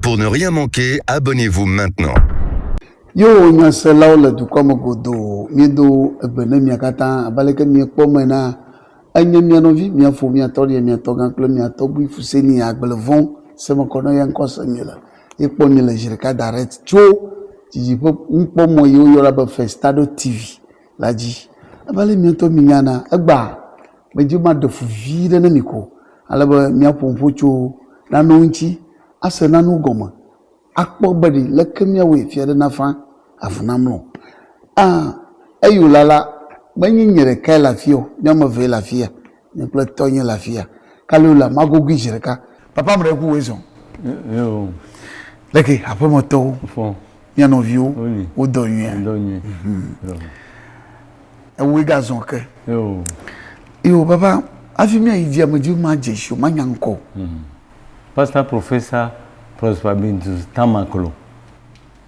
Pour ne rien manquer, abonnez-vous maintenant. Yewo nyaselawo le dukɔa me godoo, míedo egbe ne mia katã abe aleke miekpɔ me enea, enye mia nɔvi, mia fo, mia tɔɖia, mia tɔgã kple mia tɔgbui Fuseni Agblevɔ̃ semekɔ ne ya ŋkɔ se miele. Ye kpɔ miele zi ɖeka direct tso didiƒe nukpɔmɔ yi woyɔna be Festado TV la dzi. Abe ale mia ŋutɔ minya enea, egbea medzi be maɖe fu vi ɖe ne mi ko ale be míaƒo nuƒo tso nanewo ŋuti, ase nanewo gɔme, akpɔ be ɖe leke míawɔe fia ɖe nafa avu namlɔ. Ã, eyi wòle alea, menye nye ɖekae le afia o, mía ame evee le afia. Nye kple tɔnye le afia. Kaliola, magogoe zi ɖeka. Papa meɖe ku wòe zɔ. Yo. Leke aƒemetɔwo, Fɔ. mía nɔviwo, Woli. wodɔ nyuia? Wodɔ nyuie. Yo. Ewòe gazɔ ke. Yo. Yo, papa, hafi míayi dzia, medi be madze si wò, manya ŋkɔ wò. Pastor Professor Prosper Bintu Tamaklo.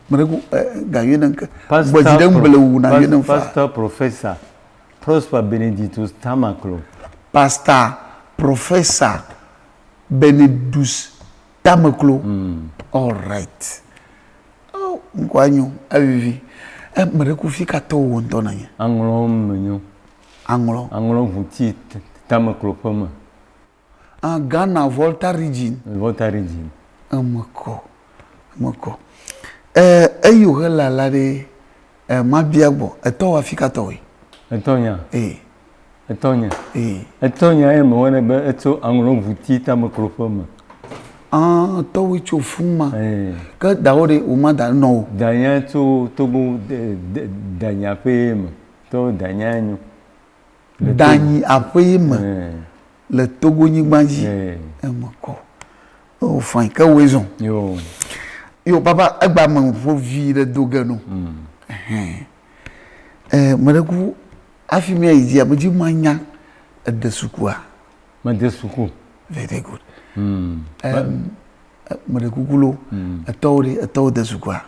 Meɖe ku, eh, gayɔe ne ŋke. Gbɔ dzi ɖe ŋu blewu nayɔe ne ŋfa. Pastor Professor Prosper Benedictus Tamaklo. Pastor Professor Benedus Tameklo. All right. Oh, ŋkɔa nyo, evivi. Eh, meɖe ku fi ka tɔwò wò ŋutɔ nènye? Aŋlɔ menyo. Aŋlɔ. Aŋlɔ ŋuti Tameklo ƒe me. Ah, Ghana Volta Region. Volta Region. Eme kɔ, eme kɔ. Eh, eyi wòhe lala ɖe, eh, mabia gbɔ, etɔwò afi ka tɔwòe? Etɔnyea? Ee. Etɔnye? Ee. Etɔnyea ye mewɔnɛ be etso aŋlɔŋuti tameklo ƒe me. Ah, tɔwòe tso fuma. Ee. Ke dawò ɖe, wò ma da nɔwò? Danye tso Togo, de, de, danye aƒee me. Tɔ danye nyo. Danyi aƒee me le Togo nyigba dzi. Eme kɔ. Oh fine, ke woe zɔn. Yo. Yo papa egba me ƒo vi ɖe do ge no. Ɛhɛn. Eh, me ɖe ku hafi mía yi dzia, medzi manya ede sukua. Mede suku. Very good. Um, me ɖe kuku lo. Etɔwo ɖe, etɔwo de sukua.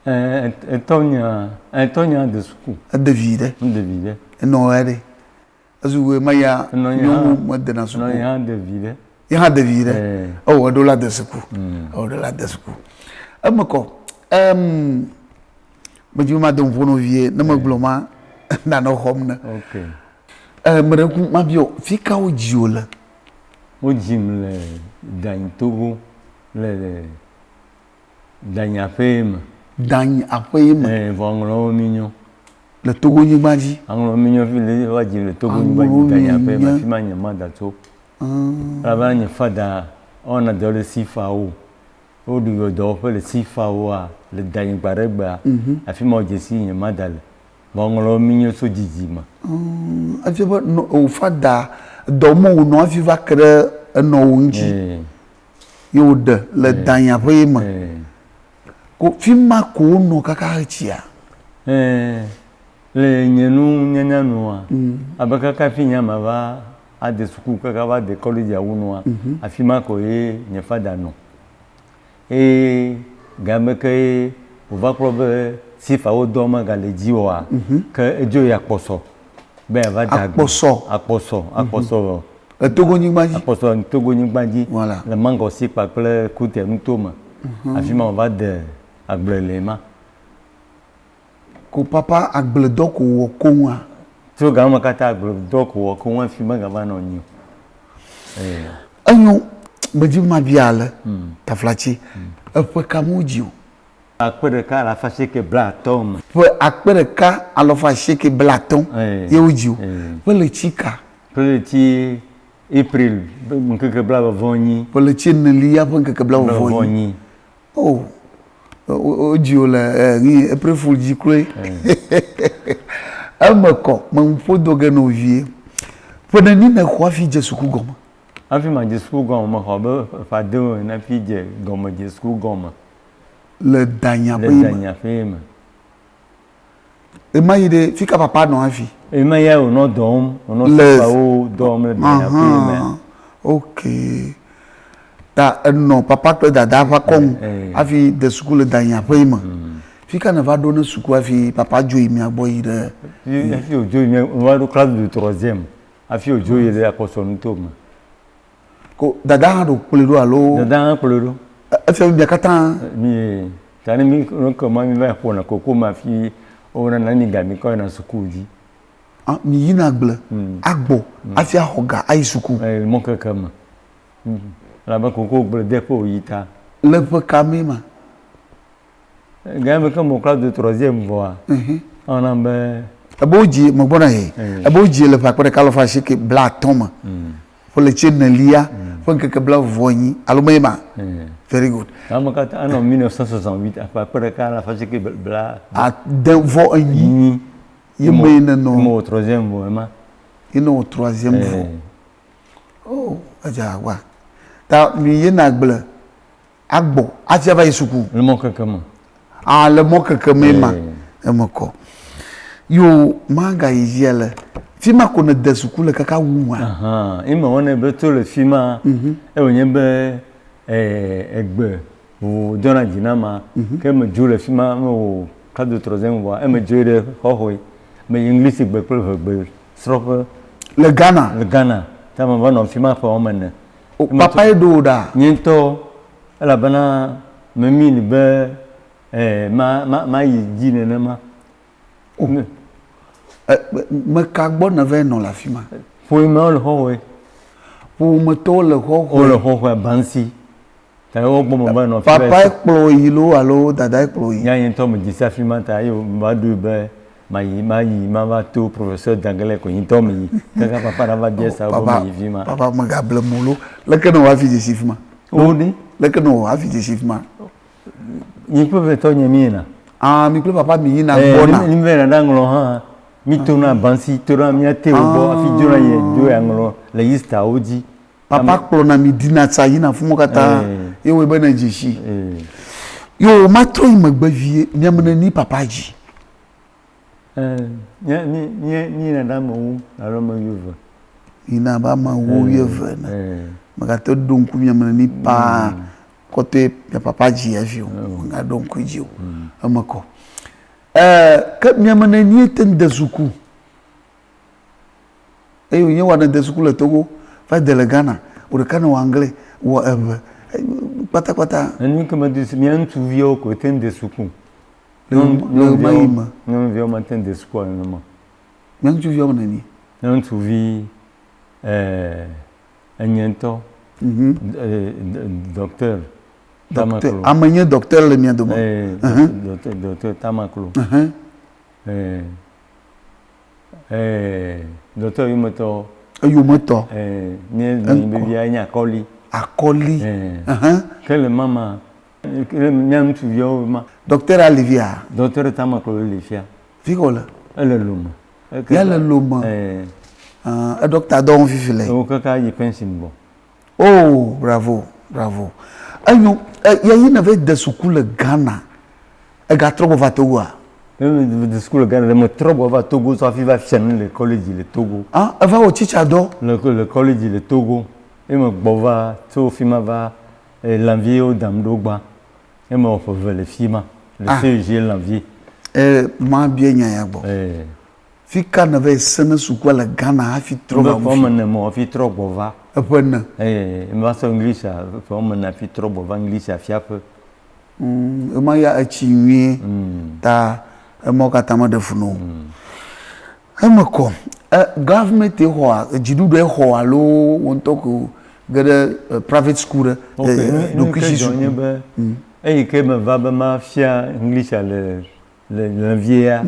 Etɔnyea, etɔnyea de suku. Ede vi ɖe. Ede vi ɖe. Enɔ ya ɖe. Ezu wòe meya nyɔnu medena suku. Enɔ ya de vi ɖe. Ye hã de vi ɖe. Ewɔ eɖo la de suku. Ewɔ eɖo la de suku. Eme kɔ. Em medzi be mado ŋu ƒo vie ne megblɔ ma nanɔ xɔm ne. Ok. E meɖe ku mabiɔ fi ka wodzi wò le? Wodzim le Danyi Togo le Danyi aƒee me. Danyi aƒee me. Ɛɛ, vɔ aŋlɔwo mi nyo. Le Togo nyigba dzi. Aŋlɔwo mi nyo fi le va dzi le Togo nyigba dzi Danyi aƒee me afi ma nye mada tso. Elabena nye fada ewɔna dɔ le CFAO. Woɖu yɔ dɔwɔƒe le CFAOa le Danyi gbaɖegbea. Afi ma wodze si nye mada le. Vɔ aŋlɔwo mi nyo tso dzidzi me. Efia be nɔ wò fada dɔ me wònɔ hafi va ke ɖe enɔwò ŋuti. Ye wòɖe le danya ƒe ye me. Ko fi ma ko wonɔ kaka hetsia? Ɛɛ, le nye nunyanya nua, abe kaka fi nye ame va ade suku kaka va de kɔledzi awu nua, afi ma ko ye nye fada nɔ. Eye game ke ye wòva kpɔ be sifa wo dɔ megale edzi oa, ke edzo yi akpɔsɔ be yeava da agble. Akpɔsɔ. Akpɔsɔ, akpɔsɔ. Le Togo-nyigba dzi. Akpɔsɔ le Togo-nyigba dzi. Voilà. Le Mangɔsi kpakple Kute nutome. Afi ma wòva de agble le ma. Ko papa agbledɔ ko wɔ koŋua? Tso gama katã agbledɔ ko wɔ koŋ hafi megava nɔ anyi o. Ee. Enyo, medi be mabia ale, taflatse, eƒe ka me wodzi wò? 1850 me. Ƒe 1850 ye wodzi wò. Ƒe ɣleti ka? Ƒe ɣleti April ƒe ŋkeke blaeve-vɔ-enyi. Ƒe ɣleti enelia ƒe ŋkeke blaeve-vɔ-enyi. Oh, wodzi wò le eh, April Fool dzi kloe. Eme kɔ, me ŋu ƒo do ge nɔ vie. Ƒe neni nèxɔ hafi dze suku gɔme? Hafi madze suku gɔme, mexɔ abe ƒe ade ene hafi dze gɔme dze suku gɔme. Le danya ƒe yi me. Le danya ƒe yi me. Ɣemaɣi ɖe, fi ka papa nɔ hafi? Ɣemaɣia wònɔ dɔ wɔm, wònɔ sofawo dɔ wɔm le danya ƒe yi me. Ok. Ta enɔ papa kple dada ƒe akɔnu hafi de suku le danya ƒe yi me. Fi ka nèva ɖo ne suku hafi papa dzo yi mia gbɔ yi ɖe? Hafi wòdzo yi mia, meva ɖo classe de troisième hafi wòdzo yi ɖe Akpɔsɔ nuto me. Ko dada hã ɖo kplɔe ɖo alo? Dada hã kplɔe ɖo. Efia be mia katã. Mi ta ne mi ke ma mi va ƒona koko ma fi wonana mi ga mi kɔ yina suku dzi. Ah, mi yina agble agbɔ hafi axɔ ga ayi suku. Le mɔkeke me. Elabe koko gble de ƒe wòyi ta. Le ƒe ka mee ma? Ga me ke me classe de troisième vɔa, ewɔ nam be. Ebe wodzi megbɔna he. Ebe wodzi le ƒe akpe ɖeka alafa asieke blaatɔ̃ me. Ƒe ɣleti enelia ƒe ŋkeke blaeve enyi alo mee ma? Very good. Ame katã enɔ 1968 ƒe akpe ɖeka alafa asieke bla. Ade vɔ enyi. Ye mee nenɔ. Ye mewɔ troisième vɔ ema. Ye newɔ troisième vɔ. Oh, edze agba. Ta mi yina agble agbɔ hafi ava yi suku. Le mɔkeke me. Ah, le mɔkeke me ma. Eme kɔ. Yo, magayi dzi ale. Fi ma ko nède suku le kaka wu nua? Ahan, ye mewɔnɛ be to le fi ma, ewɔ nye be egbe vovovo dɔna dzi na ma. Ke medzo le fi ma, mewɔ classe de troisième vɔa, eme dzo yi ɖe xɔxɔe. Meyi Ŋlisigbe kple Ʋegbe srɔ̃ƒe. Le Ghana? Le Ghana. Ta meva nɔ fi ma ƒe woame ene. O, papa ye ɖo wò ɖa? Nye ŋutɔ, elabena me mean be eh, ma, ma, mayi dzi nenema. O, e, me ka gbɔ nèva nɔ le afi ma? Ƒomewo le xɔxɔe. Ƒometɔwo le xɔxɔe. Wole xɔxɔe Bansi. Ta wo gbɔ meva nɔ afi ma. Papae kplɔ wò yi loo alo dadae kplɔ wò yi? Nye ŋutɔ medze si afi ma ta ye meva ɖoe be mayi mayi mava to professeur d'anglais ko nye ŋutɔ meyi. Kaka papa nava bia sa be meyi fi ma. Papa megablem o loo. Leke nèwɔ hafi dze si fi ma? Wo ɖe? Leke nèwɔ hafi dze si fi ma? Nye kple ƒetɔ nye míyina. Ah, mi kple papa miyina gbɔna. Ne mi va yina ɖaŋlɔ hã, mi tona Bansi, tona mía tewo gbɔ hafi dzona yina dzo ya ŋlɔ le Easter-wo dzi. Papa kplɔna mi ɖina tsa yina afi katã ye wɔe be ne dze si. Yo matrɔ yi megbe vie mia me neni papa dzi. Mía mí mí yina ɖe ame ewo alo ame wuieve. Yina abe ame ewo wuieve ene. Megate ɖo ŋku mia me neni paa kɔtɔe mia papa dzi hafi o. Megaɖo ŋku edzi o. Eme kɔ. Ke mia me nenie te ŋu de suku? Eye wònye wòa nède suku le Togo, va de le Ghana, wò ɖeka nèwɔ anglais, wɔ eʋe, kpatakpata. Enu ke mede suku, mía ŋutsuviwo koe te ŋu de suku. Le ɣemaɣi me. Nyɔnuviawo mete ŋu de sukua nenema o. Mía ŋutsuviwo ame nenie? Mía ŋutsuvi enye ŋutɔ, docteur Tamaklo. Ame nye docteur le mia dome? Docteur Tamaklo. Ee, dɔtɔ yometɔ. Eyometɔ. Ee, nye nɔnyi vevia nye Akɔli. Akɔli. Ee. Ke le mama, ke le mía ŋutsuviawo ma. Dɔkitɛra li fia? Dɔkitɛra Tamaklo li fia. Fi ka wòle? Ele Lome. Ya le Lome. Ee. Ah, edɔkita dɔ wɔm fifi le. Ewo kaka yi pension gbɔ. Oh, bravo, bravo. Enyo, ye yi nèva de suku le Ghana. Egatrɔ gbɔ va Togoa? Ne mede suku le Ghana ɖe, metrɔ gbɔ va Togo sɔ hafi va fia nu le kɔledzi le Togo. Ah, eva wɔ tsitsa dɔ? Le le kɔledzi le Togo. Ye megbɔ va tso fi ma va Lanvier wodam ɖo gbã. Ye mewɔ ƒe eve le fi ma, le ah. CEG Lanvier. Eh, mabia nya ya gbɔ. Eh. Fi ka nèva yi sene sukua le Ghana hafi trɔ va Ƒe wɔme ene mewɔ hafi trɔ gbɔ va. Eƒe ene? Eh, meva sɔ English ƒe wɔme ene hafi trɔ gbɔ va English fiaƒe. Ema ya etsi nyuie ta emɔwo katã meɖe fu na o. Eme kɔ. Government xɔa, dziɖuɖue xɔ alo wò ŋutɔ ko ge ɖe private school ɖe, ɖokuisi suku? Nye be eyi ke meva be mafia English le le Lẽviea,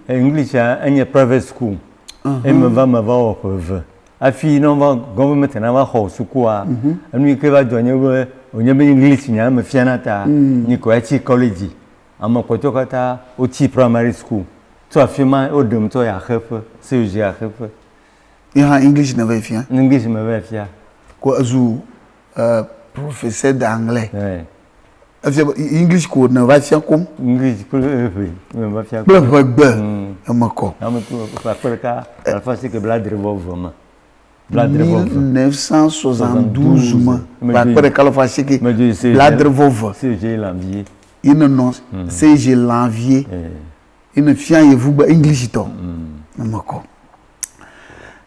English enye private school. Eye meva meva wɔ ƒe eve. Hafi ne wova government nava xɔ sukua, enu yi ke va dzɔ nye be wònye be English nya mefiana ta, nye ko ya tsi kɔledzi. Ame kpɔtɔewo katã wotsi primary school. Tso afi ma woɖem tsɔ yi axeƒe, CEG axeƒe. Ye hã English nèva yi fia? English meva yi fia. Ko ezu professeur d'anglais. Efia be English ko nèva fia koŋ? English kple eʋe meva fia. Kple ʋegbe eme kɔ. Ame to ƒe akpe ɖeka alafa asieke blaadre vɔ eve me. Blaadre vɔ eve. 1972 me ƒe akpe ɖeka alafa asieke blaadre vɔ eve. CEG Lanvier. Ye nènɔ CEG Lanvier. Ye nèfia yevugbe English tɔ. Eme kɔ.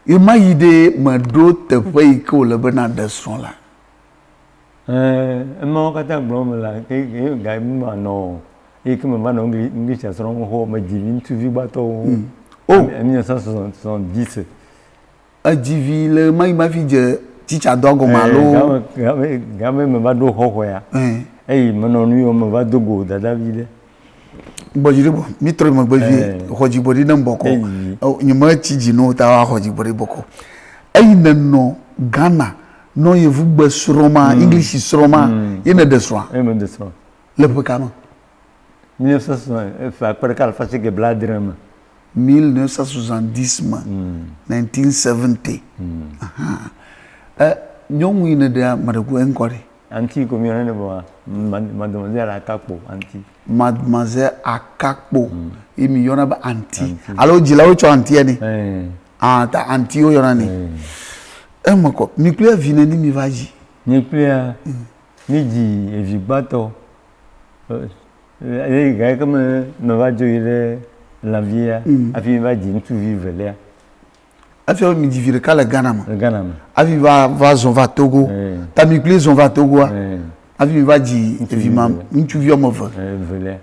Ɣemaɣi ɖe meɖo teƒe yi ke wòle be naɖe srɔ̃ la. Ɛɛ, emawo katã gblɔm mele ke ke ga manɔ eyi ke meva nɔ English srɔ̃m xoxo medzi vi ŋutsuvi gbãtɔwo. Mm. Oh. 1970. Edzi vi le ɣemaɣi ma hafi dze titsa dɔa gɔme alo? Game game meva ɖo xɔxɔea, eyi menɔ nu yɔ meva do go dadavi ɖe. Gbɔ dzi ɖi bɔ, mi trɔ yi megbe vie, xɔ dzigbɔɖi ne bɔkɔ. Nye me tsi dzi no ta wa xɔ dzigbɔɖi bɔkɔ. Eyi nenɔ Ghana nɔ yevugbe srɔ̃ma, English srɔ̃ma, ye nèɖe srɔ̃a? Ye meɖe srɔ̃. Le ƒe ka me? 1960, ƒe akpe ɖeka alafa asieke blaadre me. 1970 me, 1970. Ahan. E, nyɔnu yi nèɖea, ame ɖe ku eŋkɔ ɖe? Anti ko míeyɔnɛ vɔa, Mademoiselle Akakpo, Anti. Mademoiselle Akakpo ye miyɔna be Anti. Alo dzilawo tsɔ Antia nɛ? Ɛɛ. Ah, ta Anti woyɔna nɛ. Eme kɔ. Mi kple evi neni mi va dzi? Nye kplia, mídzi evi gbãtɔ. Eye ga ke me meva dzo yi ɖe lãvia hafi mi va dzi ŋutsuvi velia. Efia be mi dzi vi ɖeka le Ghana me. Le Ghana me. Hafi va va zɔ va Togo. Ta mi kpli zɔ va Togoa. Hafi mi va dzi evi ma ŋutsuvi woame eve. Velia.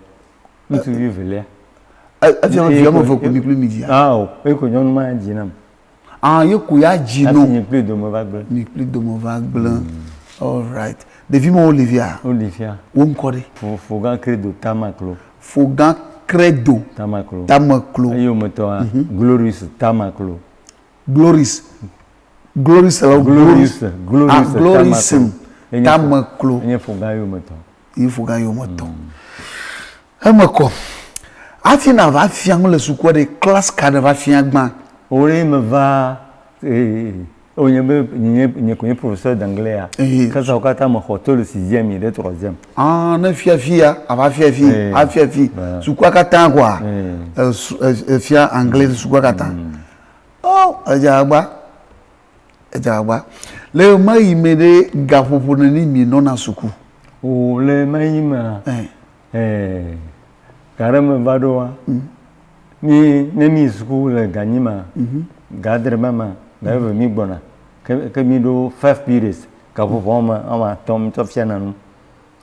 Ŋutsuvi velia. Efia be vi woame eve ko mi kpli mi dzia? Ao, eye ko nyɔnu ma dzi nam. Ah, ye ko ya dzi no. Hafi nye kpli dome va gblẽ. Mi kpli dome va gblẽ. All right. Ɖevi mawo li fia? Woli fia. Wo ŋkɔ ɖe? Fogã Credo Tamaklo. Fogã Credo Tamaklo. Tamaklo. Eyometɔa, Glorious Tamaklo. Glorious. Glorious alo Glorious. Glorious. Ah, Glorious Tamaklo. Enye Fogã yometɔ. Enye Fogã yometɔ. Eme kɔ. Hafi nàva fia nu le sukua ɖe, class ka nèva fia gbã? Wò ɖe meva wònye be nye nye ko nye professeur d'anglais ya. Class-awo katã mexɔ to le sixième yi ɖe troisième. Ah, ne fia fia, ava fia fi, afia fi. Sukua katã koa? Efia anglais le sukua katã. Oh, edze agbagba. Edze agbagba. Le ɣemaɣi me ɖe, gaƒoƒo neni mienɔna suku? O, le ɣemaɣi mea, Ɛɛ, ga ɖe me va ɖoa, mí ne mí yi suku le ganyi ma, ga adre ma ma, ga eve mí gbɔna. Ke ke mí ɖo five periods, gaƒoƒo wɔme wɔme atɔ̃ mí tsɔ fiana nu.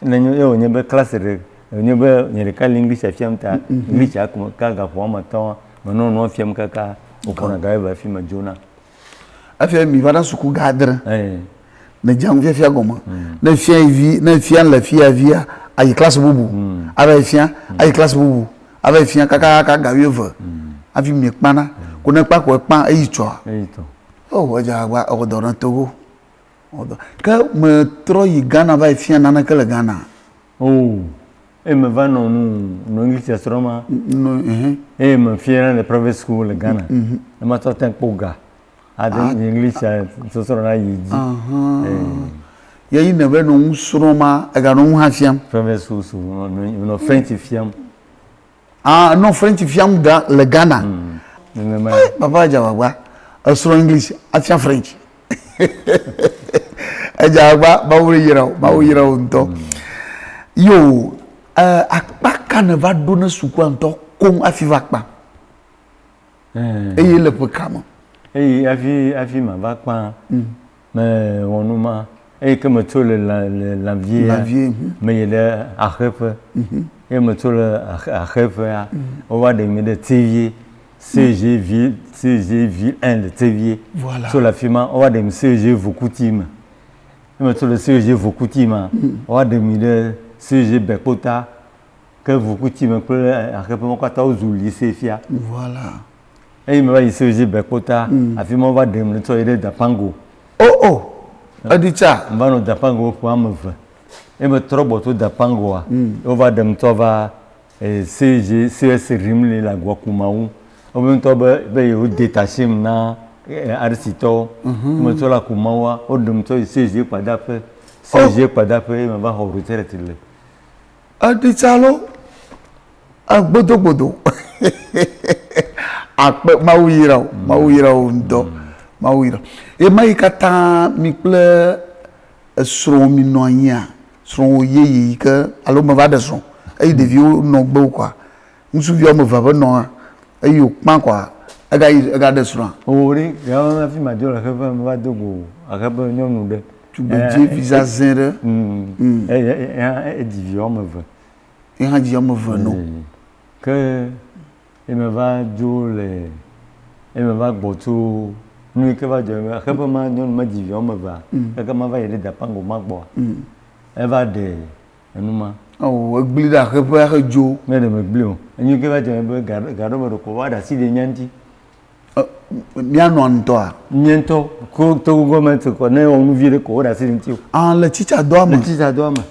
Ne nye ye wònye be class ɖe wònye be nye ɖeka le English fiam ta, English ko me ka gaƒoƒo wɔme atɔ̃a, menɔ nua fiam kaka wòƒona ga eve hafi medzona. Efia mi va ɖa suku ga adre. Ɛɛ. Ne dze nufiafia gɔme. Ne fia vi, ne fia le fia via, ayi class bubu. Ava yi fia, ayi class bubu. Ava yi fia kakaka ga wuieve. Hafi mi kpana. Ko ne kpa ko ekpa eyi tsɔa. Eyi tsɔ. Oh, edze agbagba ewɔ dɔ ne Togo. Ewɔ dɔ. Ke me trɔ yi Ghana va yi fia naneke le Ghana. Oh, eye me va nɔ nu nɔ English srɔ̃m ma. Nɔ ɛhɛn. Eye me fia le private school le Ghana. Ne ma tsɔ te kpɔ ga. Ade English sɔsrɔ̃ na yi dzi. Ye yi ne be nɔ nu srɔ̃m ma, ega nɔ nu hã fiam. Private school so nɔ French fiam. Ah, nɔ French fiam ga le Ghana. Mm. Eh, papa dze agbagba. Esrɔ̃ English, afia French. Edze agbagba, Mawu yra wò, Mawu yra wò ŋutɔ. Yo, eh, akpa ka nèva ɖo ne sukua ŋutɔ koŋ hafi va kpa? Eye le ƒe ka me? Eye hafi hafi mava kpã, mewɔ nu ma. Eyi ke metso le le lãviea, Lãvie, meyi ɖe axeƒe. Eye metso le axeƒea, wova ɖe mi ɖe Tsevie, CG ville, CG ville 1 le Tsevie. Voilà. Tso le afi ma, wova ɖe mi CG Vokuti me. Eye metso le CG Vokuti ma, wova ɖe mi ɖe CG Bɛkpota. Ke Vokuti me kple axeƒe ma katã wozu lycée fia. Voilà. Eye meva yi CG Bɛkpota, afi ma wova ɖem le tsɔ yi ɖe Dapango. Oh oh, eɖi tsa. Meva nɔ Dapango ƒe ame eve. Eye metrɔ gbɔ tso Dapangoa, wova ɖem tsɔ va CG, CS Rimli le Aguakumawu. Wobe ŋutɔ be be yewo détachem na RC tɔwo. Eye metsɔ le Akumawua, woɖem tsɔ yi CG Kpadaƒe. CG Kpadaƒe ye meva xɔ retraite le. Eɖi tsa lo, egbodogbodo. Akpe Mawu yra wò, Mawu yra wò ŋutɔ, Mawu yra. Ɣemaɣi katã mi kple esrɔ̃wò minɔ anyia, srɔ̃wò yeye yi ke alo meva ɖe srɔ̃ eye ɖeviwo nɔ gbɔwò kɔa, ŋutsuvi woame eve ƒe nɔa eye wòkpã kɔa, egayi egaɖe srɔ̃a? Oo ɖe, gake hafi madzo le xeƒe meva do go xeƒe nyɔnu ɖe. Tugbedzevi zazɛ̃ ɖe. Edzi vi woame eve. Ye hã dzi woame eve nɔ. Ke ye meva dzo le, ye meva gbɔ tso nu yi ke va dzɔ be xeƒe ma nyɔnu ma dzi vi woame evea, kaka mava yi ɖe Dapango ma gbɔa, eva ɖe enu ma. Ɔ, egbli ɖe axeƒea hedzo. Ne ɖe megbli o. Enu yi ke va dzɔ be ga ga ɖe me ɖeko woaɖe asi ɖe mía ŋuti. Mía nɔa ŋutɔa? Nye ŋutɔ ko Togo gɔmɛnti kɔ ne ewɔ nu vi ɖe ko woɖe asi ɖe ŋuti o. Ah, le tsitsadɔa me. Le tsitsadɔa me.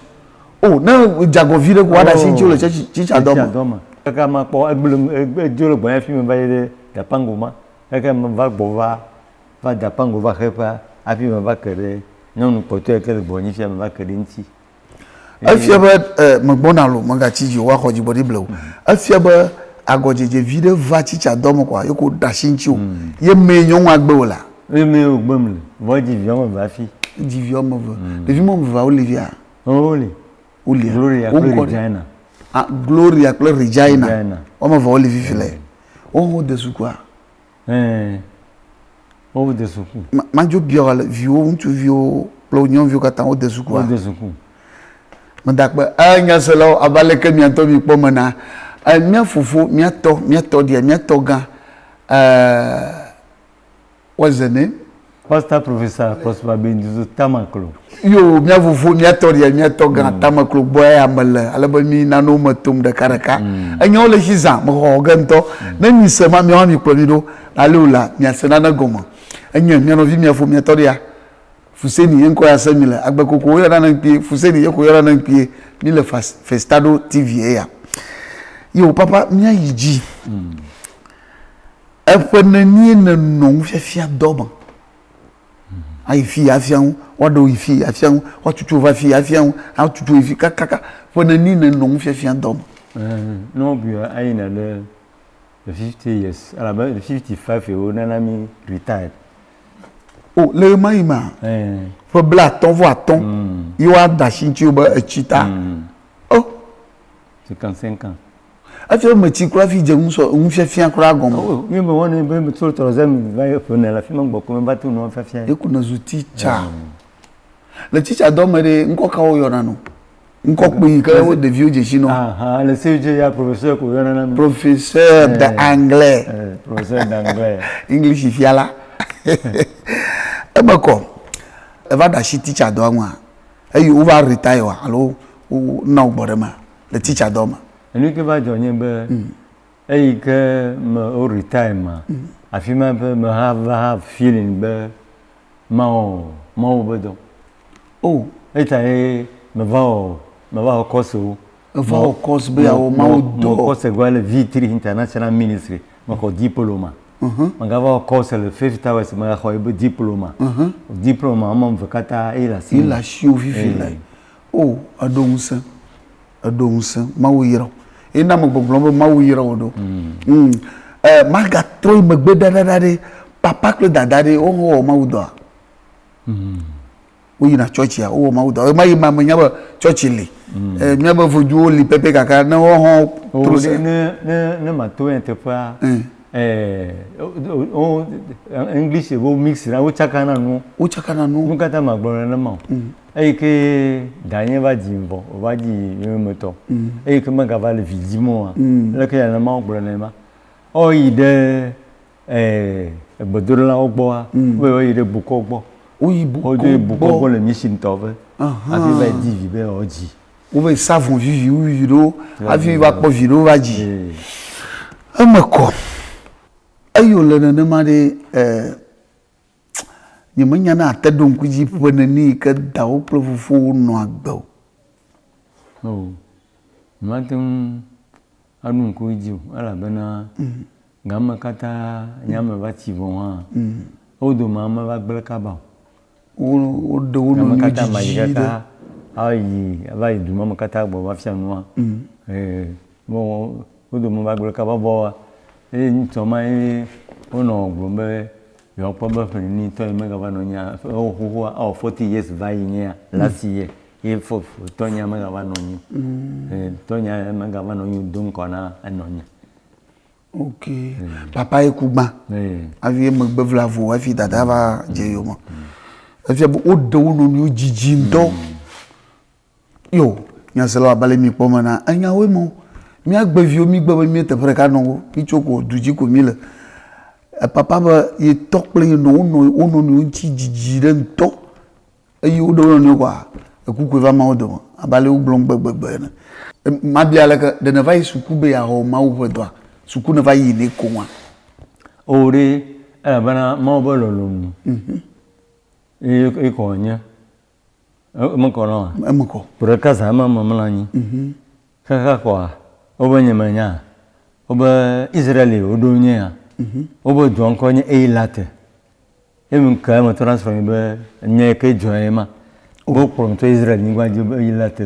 O, ne dze agɔ vi ɖe ko woaɖe asi ŋuti le tsitsadɔa me. Tsitsadɔa me. Kaka makpɔ egblẽ edzo le gbɔnye hafi meva yi ɖe Dapango ma. Kaka meva gbɔ va va Dapango va xeƒea hafi meva ke ɖe nyɔnu kpɔtɔe yi ke le gbɔnye fia meva ke ɖe eŋuti. Efia be e, megbɔna lo, megatsi dzi o, woaxɔ dzigbɔɖi ble o. Efia be agɔdzedze vi ɖe va tsitsadɔ me kɔa, ye ko ɖe asi ŋuti o. Ye mee nyɔnua gbe wò lea? Ye mee wògbem le. Vɔ edzi vi woame eve hafi. Edzi vi woame eve. Ɖevi ma woame evea woli fia? Woli. Wolia? Gloria Wo kple ŋkɔ ɖe? Regina. Ah, Gloria kple Regina. Regina. Woame eve woli fifi le. Wo hã wode sukua? Ɛɛ, wode suku. Ma, madzo bia wò ale, viwò ŋutsuviwo kple nyɔnuviwo katã wode sukua? Wode suku. Meda akpe. Ee, nyaselawo, abe aleke mia ŋutɔ mikpɔ me na, e, mía fofo, mía tɔ, mía tɔɖia, mía tɔgã, e, what's the name? Pastor Professor Prosper Benduzo Tamaklo. Yo, mía fofo, mía tɔɖia, mía tɔgã mm. Tamaklo gbɔ ya me le, ale be mi nanewo me tom ɖeka ɖeka. Mm. Enyawo le tsi zã, mexɔ ge ŋutɔ. Mm. Ne mi se ma, miawo mi kplɔ mi ɖo. Ale o la, miase nane gɔme. Enye mía nɔvi, mía fo, mía tɔɖia. Fuseni ye ŋkɔ ya se mi le. Agbe koko woyɔna ne ŋkpie. Fuseni ye ko yɔna ne ŋkpie. Mi le Festado TV eya. Yo, papa, mía yi dzi. Mm. Eƒe nenie nènɔ nufiafia dɔ me? Ayi fi afia ŋu, woaɖo yi fi afia ŋu, woatutu va fi afia ŋu, atutu yi fi kakaka. Ƒe nenie nènɔ nufiafia dɔ me? Ne wobui eyina ɖe 50 years elabe 55 ye wonana mí retired. O, le ɣemaɣi mea? Ƒe blaatɔ̃ vɔ atɔ̃ ye woada asi ŋutiwò be ètsi ta. O. 55 ans. Efia be metsi kura hafi dze nusɔ nufiafia kura gɔme. Oh, mi me wɔnɛ be metso troisième va yi ƒe ene le afi ma gbɔ ko meva to nua fiafia. Ye ko nèzu titsa. Le titsa dɔ me ɖe, ŋkɔ kawo woyɔna nɔ? Ŋkɔ kpui yi ke wo ɖeviwo dze si nɔ. Aha, le CEG ya professeur ko woyɔna na mi. Professeur d'anglais. Eh, professeur d'anglais. English fiala. Eme kɔ. Eva ɖe asi titsa dɔa ŋua? Eye wova retire wa alo wona wò gbɔ ɖe emea le titsa dɔ me? Enu ke va dzɔ nye be eyi ke me wo retire ma, afi ma be me ha va have feeling be mawɔ Mawu be dɔ. Oh. Eyi ta ye me va wɔ me va wɔ course wo. Eva wɔ course be yeawɔ Mawu dɔ. Me wɔ course gba le V3 International Ministry, me xɔ diploma. Me gava wɔ course le Faith Towers, me gaxɔ yebe diploma. Diploma wɔme eve katã ye le asinye. Ye le asiwò fifi le. Oh, eɖo ŋusẽ. Eɖo ŋusẽ. Mawu yra wò. Ye na megbɔgblɔm be Mawu yra wò ɖo. Mm. Eh, magatrɔ yi megbe ɖaɖaɖa ɖe, papa kple dada ɖe, wohã wɔ Mawu dɔa? Woyina tsɔtsia, wowɔ Mawu dɔ. Ɣemaɣi ma menya be tsɔtsi li. Eh, míabe voduwo li pɛpɛ gake ne wohã trɔ se. Ne, ne, ne mato nyateƒea, eh, wo, English wo mix na, wotsakana nuwo. Wotsakana nuwo. Nu ka ta magblɔ nenema o? Eyi ke danye va dzim vɔ, wòva dzi yonyemetɔ. Eyi ke megava le vi dzim oa, leke nenema wogblɔ nɛ ma. Eyi ɖe egbedoɖelawo gbɔa, wobe yewoayi ɖe bokɔ gbɔ. Woyi bokɔ gbɔ. Wodzo yi bokɔ gbɔ le mission tɔ be hafi va yi di vi be yewoadzi. Wova yi sa vɔ viviwo ɖewo hafi va kpɔ vi ɖewo va dzi. Eme kɔ. Eyi wòle nenema ɖe, Nyemenya ne àte ɖo ŋku edzi ƒe neni yi ke dawò kple fofowò nɔ agbe o. O, nyemate ŋu aɖo ŋku edzi o, elabena game katã nye ame va tsi vɔ hã, wo dome meva gblẽ kaba o. Woɖe wo Game nɔnɔewo katã mayi dzidzi ɖe. kaka ayi ava yi du ma me katã gbɔ va fia nua. Ee, wo dome va gblẽ kaba vɔa, eye ŋutsua ma ye wonɔ gblɔm be yewoakpɔ be ƒe neni tɔ ye megava nɔ nyia ewɔ xoxoa ewɔ forty years va yi nyia last year ye fo tɔnyea megava nɔ anyi o. Ee tɔnyea megava nɔ anyi do ŋgɔ na enɔnye. Ok. Papa ye ku gbã. Hafi emegbe vlavo hafi dada va dze yome. Efia be woɖe wo nɔnɔewo dzidzi ŋutɔ. Yo, nyaselawo abe ale mikpɔ me na enyawoe mɔ. Mía gbeviwo mígbe be míe teƒe ɖeka nɔ wo, mítso ko du dzi ko míle. Papa be ye tɔ kple ye nɔ wonɔ wo nɔnɔewo ŋuti dzidzi ɖe ŋutɔ. Eye woɖe wo nɔnɔewo kɔa, eku koe va ma wo dome abe ale wogblɔm gbegbegbe ene. Mabia aleke, ɖe nèva yi suku be yeawɔ Mawu ƒe dɔa? Suku nèva yi nɛ koŋua? Oo ɖe, elabena Mawu ƒe lɔlɔ̃nu ye kɔ wònye. Eme kɔ na wòa? Eme kɔ. Ƒe ɖeka zã ma memlɔ anyi. Xexe kɔa, wobe nye menya. Wobe Israeli woɖo nye ya. Wobe dua ŋkɔ nye Eilat. Eye ŋke eme trɔ na srɔ̃nye be nye ke dzɔ ye ma. Wo kplɔm tso Israel nyigba dzi be Eilat.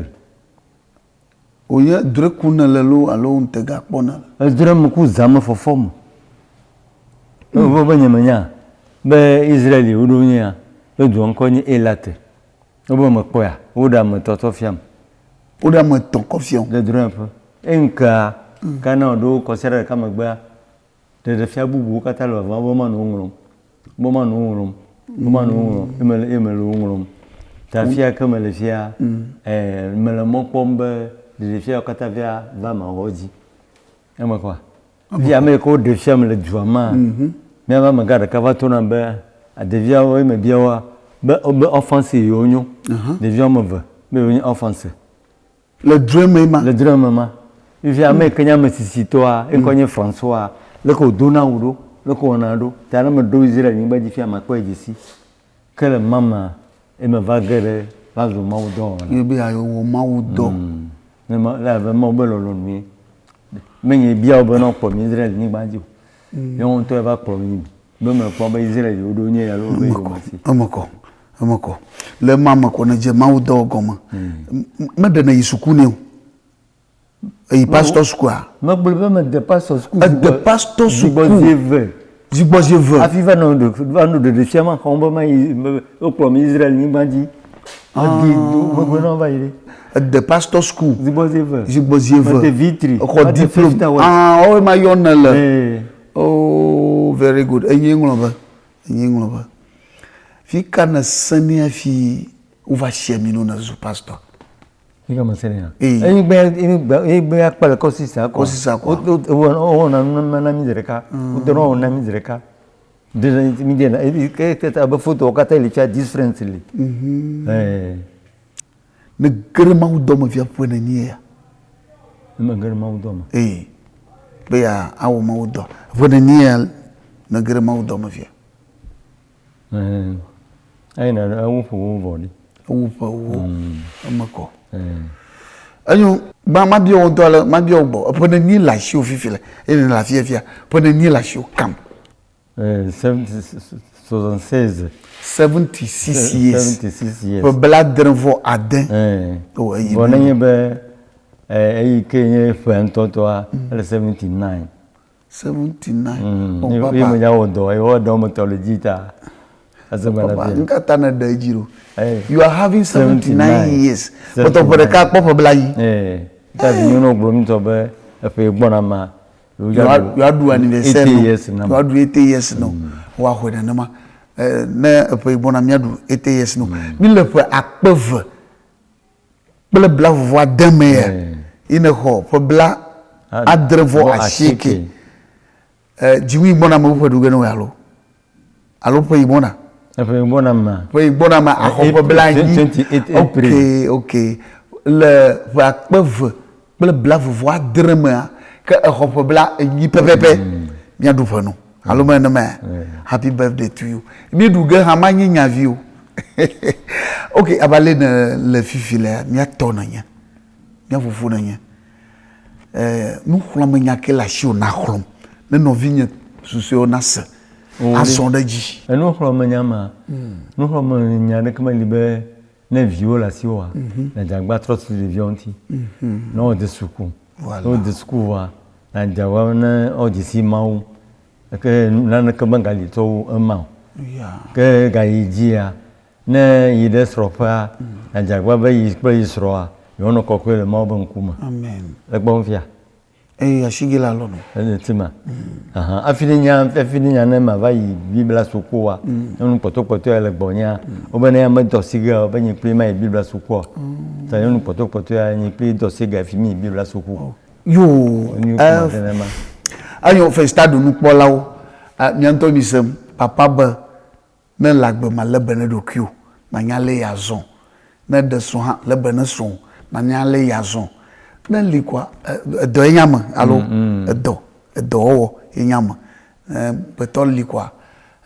Wònye drɔ̃e kum nèle loo alo ŋutega kpɔm nèle? Edrɔ̃e meku zã me fɔfɔ me. Ewɔ be nye menya be Israeli woɖo nyea be dua ŋkɔ nye Elat. Wobe mekpɔea, woɖe ame etɔ̃ tsɔ fiam. Woɖe ame etɔ̃ kɔ fiam. Le drɔ̃eƒe. Eye ŋkea, ke ne woɖo kɔsiɖa ɖeka megbea, Ɖeɖefia bubuwo katã le vava be womanɔ wo ŋlɔm, be womanɔ wo ŋlɔm, be womanɔ wo ŋlɔm, ye mele ye mele wo ŋlɔm. Ta fia ke mele fia, eh, mele mɔ kpɔm be ɖeɖefiawo katã via va mawɔ dzi. Eme kɔa? Fifia ame yi ke woɖe fiam le dua mea, míaƒe amegã ɖeka va to nam be ɖeviawo ye mebia woa be wobe orphans yewonyo. Ɖevi woame eve be yewonye orphans. Le drɔ̃e me ma. Le drɔ̃e me ma. Fifia ame yi ke nye ame tsitsitɔa, eŋkɔ nye François, leke wòdona awu ɖo, leke wòwɔna ɖo. Ta ne meɖo Israel nyigba dzi fia, makpɔe dze si. Ke le mama ye meva ge ɖe va zu Mawu dɔwɔla. Ye be yeawɔ Mawu dɔ. Ne ma, le abe Mawu be lɔlɔ̃nue. Menye bia wo be ne wokplɔ mi Israel nyigba dzi o. Ye wo ŋutɔe va kplɔ mi be mekpɔ be Israel yewo ɖo nye alo be yewo mesi. Eme kɔ. Eme kɔ. Le ema me ko nèdze Mawu dɔ gɔme. Meɖe nèyi suku nɛ o. Èyi pastor sukua? Megblɔ be mede pastor suku. Ède pastor suku. Zigbɔzi eve. Zigbɔzi eve. Hafi va nɔ va nɔ ɖeɖefia ma xɔm be mayi wokplɔ mi Israel nyigba dzi. Medi megblɔ na wo va yi ɖe. Ède pastor suku. Zigbɔzi eve. Zigbɔzi eve. Mede vitri. Exɔ diplome. Ah, woawoe ma yɔ nèle. Oh, very good. Enye ŋlɔ be. Enye ŋlɔ be. Fi ka nèsenɛ hafi wova si ami na wò nèzu pastor? Fi ka mesenɛa? Ee. Enyigba enyigba akpa le kɔsisa kɔ. Kɔsisa kɔ. Wowɔna nu na mí zi ɖeka. Wodona wɔ na mí zi ɖeka. Mi de na ke ke abe fotowo katã li fia different li. Ee. Ne ge ɖe Mawu dɔ me fia ƒe nenie ya? Ne mege ɖe Mawu dɔ me. Ee. Be ya awɔ Mawu dɔ. Ƒe nenie ya ne ge ɖe Mawu dɔ me fia? Ɛɛ, eyina ɖe ewu ƒe wo vɔ ɖi. Ewu ƒe wo. Eme kɔ. Enyo, gbã mabia wò ŋutɔ ale, mabia wò gbɔ. Eƒe nenie le asiwò fifi le eye nèle afia fia? Ƒe nenie le asiwò kam? 76. 76 years. 76 years. Ƒe blaadre vɔ ade. Oh, eyi. Vɔ nenye be eyi ke nye ƒe ŋutɔŋutɔa, ele 79. 79. Mm. Oh, papa. Ye menya wɔ dɔ, ye wɔ dɔ me tɔ le dzi ta. Papa, nu ka ta nèɖe edzi ɖo? You are having 79 years. Kpɔtɔ ƒe ɖeka kpɔ ƒe blaenyi. Ee. Ta vi nyɔnu gblɔ ŋutɔ be eƒe gbɔna ma. Yewoaɖu anniversaire no. Yewoaɖu 80 years no. Woaxɔe nenema. Ne eƒe gbɔna míaɖu 80 years no. Míle ƒe akpe eve kple blaeve vɔ ade me ya yi nexɔ ƒe bla adre vɔ asieke. Dziwui gbɔna me ƒe ɖu ge ne wò alo? Alo ƒe yi gbɔna? Ƒe yi gbɔna me. Ƒe yi gbɔna me axɔ ƒe blaenyi. Ok, ok. Le ƒe akpe eve kple blaeve vɔ adre mea, ke exɔ ƒe blaenyi pɛpɛpɛ. Míaɖu ƒe no. Alo me nenemae? Happy birthday to you. Míeɖu ge hã manye nya vi o. Ok, abe ale ne le fifi lea, mía tɔ nènye. Mía fofo nènye. Nuxlɔ̃amenya ke le asiwò nàxlɔ̃m ne nɔvinye susɔewo nase azɔ ɖe edzi. Enuxlɔ̃amenya ma, nuxlɔ̃amenya aɖeke meli be ne viwo le asiwòa, nàdze agbagba atrɔ susu ɖeviawo ŋuti ne woade suku. Ne wode suku vɔa, nàdze agbagba ne woadze si Mawu. Ke naneke megali tsɔ wu ema o. Ke gayi dzia, Ne yi ɖe srɔ̃ƒea, nàdze agbagba be yi kple yi srɔ̃a yewoanɔ kɔkɔe le Mawu ƒe ŋkume. Amen. Ekpɔ nu fia? Eye asigɛ le alɔ nɔ. Ele ti ma. Ahan hafi ne nya hafi ne nya ne ma va yi Biblia sukua, nyɔnu kpɔtɔkpɔtɔ ya le gbɔnyea, wobe ne ya medɔ asigɛ o, be nye kpli ma yi Biblia sukua. Ta nyɔnu kpɔtɔkpɔtɔ ya nye kpli dɔ asigɛ hafi mi yi Biblia suku. Yoo, Enu kuma tene ma. Enyo Festado nukpɔlawo, mia ŋutɔ mi sem, papa be Ne èle agbe me, lé be ne ɖokuiwò nànya ale yeazɔ. Ne èɖe srɔ̃ hã, lé be ne srɔ̃wò nànya ale yeazɔ. Ne èli koa, edɔ ye nye ame alo edɔ, edɔwɔwɔ ye nye ame. Ne gbetɔ li koa,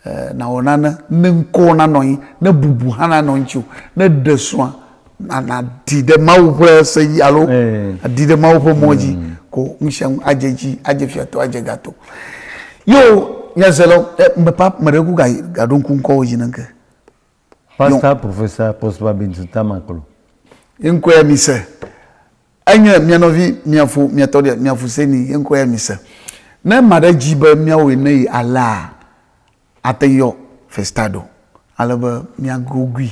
nàwɔ nane ne ŋkɔwò nanɔ anyi, ne bubu hã nanɔ ŋutiwò. Ne èɖe srɔ̃a, nàɖi ɖe Mawu ƒe se dzi alo àɖi ɖe Mawu ƒe mɔ dzi ko nu sia nu adze edzi, adze fiatɔ, adze gatɔ. Yo, nyazelawo, mepa meɖe ku gaɖo ŋku ŋkɔwo dzi ne ŋke. Pastor Professor Prosper Bintu Tamaklo. Ye ŋkɔe ya mi se. Enye mia nɔvi, mia fo, mia tɔɖia, mia fuseni, ye ŋkɔe ya mi se. Ne ame aɖe dzi be míawɔe ne yi alea, ate ŋu yɔ Festado ale be míagogui,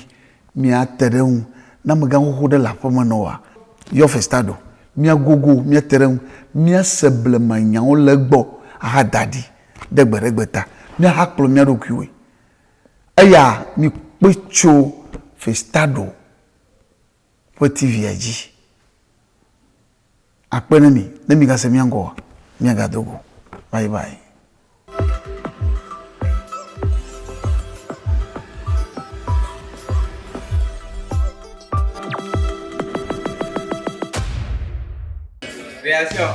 míate ɖe eŋu. Ne amegã xoxo ɖe le aƒeme na wòa, yɔ Festado, míagogo, míate ɖe eŋu, míase blemanyawo le egbɔ ahada ɖi ɖe gbeɖegbe ta, míahakplɔ mía ɖokuiwoe. Eya mikpɔe tso Festado ƒe TV-a dzi. Akpe ne mi, ne migase mía ŋkɔ oa, míagado go. Bye bye. Réaction.